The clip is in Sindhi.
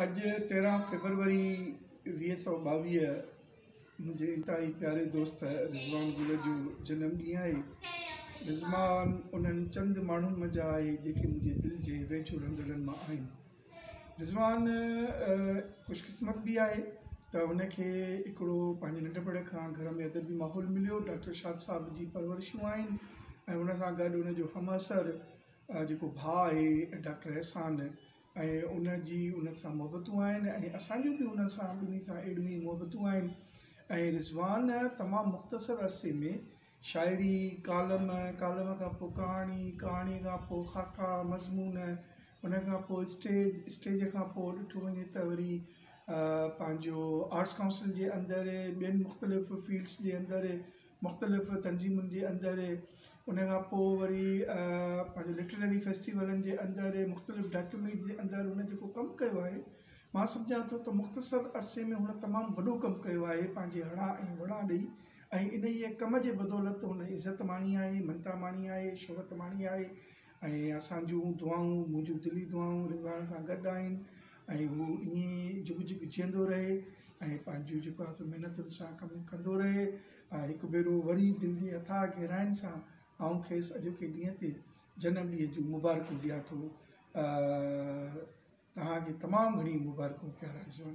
اڄ 13 فيبروري 2022 منهنجي انتهائي پياري دوست رضوان گل جو جنم ڏينهن آهي. رضوان انهن چند ماڻهن منجهان آهي جيڪي منهنجي دل جي ويجهو رهندڙن مان آهن. رضوان خوش قسمت به آهي ته هن کي هڪڙو پنهنجي ننڍپڻ کان گهر ۾ ادبي ماحول مليو. ڊاڪٽر شاد صاحب جي پرورشون آهن ۽ ان سان گڏ ان جو همعصر جيڪو ڀاء آهي ڊاڪٽر احسان ۽ ان جي ان سان محبتون آهن ۽ اسان جون به ان سان ٻنهي سان اهڙيون ئي محبتون آهن ۽ رضوان تمام مختصر عرصي ۾ شاعري، ڪالم، ڪالم کان پوء ڪهاڻي، ڪهاڻي کان پوء خاڪا، مضمون، ان کان پوء اسٽيج، اسٽيج کان پوء ڏٺو وڃي ته وري پنهنجو آرٽس ڪائونسل جي اندر ٻين مختلف فيلڊس جي اندر مختلف تنظيمن جي اندر ان کان پوء وري پنهنجو لٽرري فيسٽيولن جي اندر مختلف ڊاڪيومينٽس جي اندر هن جيڪو ڪم ڪيو آهي مان سمجهان ٿو ته مختصر عرصي ۾ هن تمام وڏو ڪم ڪيو آهي پنهنجي هڙان ۽ وڙان ڏئي ۽ انهيء ڪم جي بدولت هن عزت ماڻي آهي مڃتا ماڻي آهي شهرت ماڻي آهي ۽ اسان جون دعائون منهنجون دلي دعائون رضوان سان گڏ آهن ۽ هو ائين ئي جڳ جڳ جيئندو رهي ۽ پنهنجون جيڪو آهي سو محنتن سان ڪم ڪندو رهي ۽ هڪ ڀيرو وري دل جي اٿاهه گهراين سان آئون کيس اڄوڪي ڏينهن تي جنم ڏينهن جون مبارڪون ڏيان ٿو. توهان کي تمام گهڻيون مبارڪون پيارا رضوان.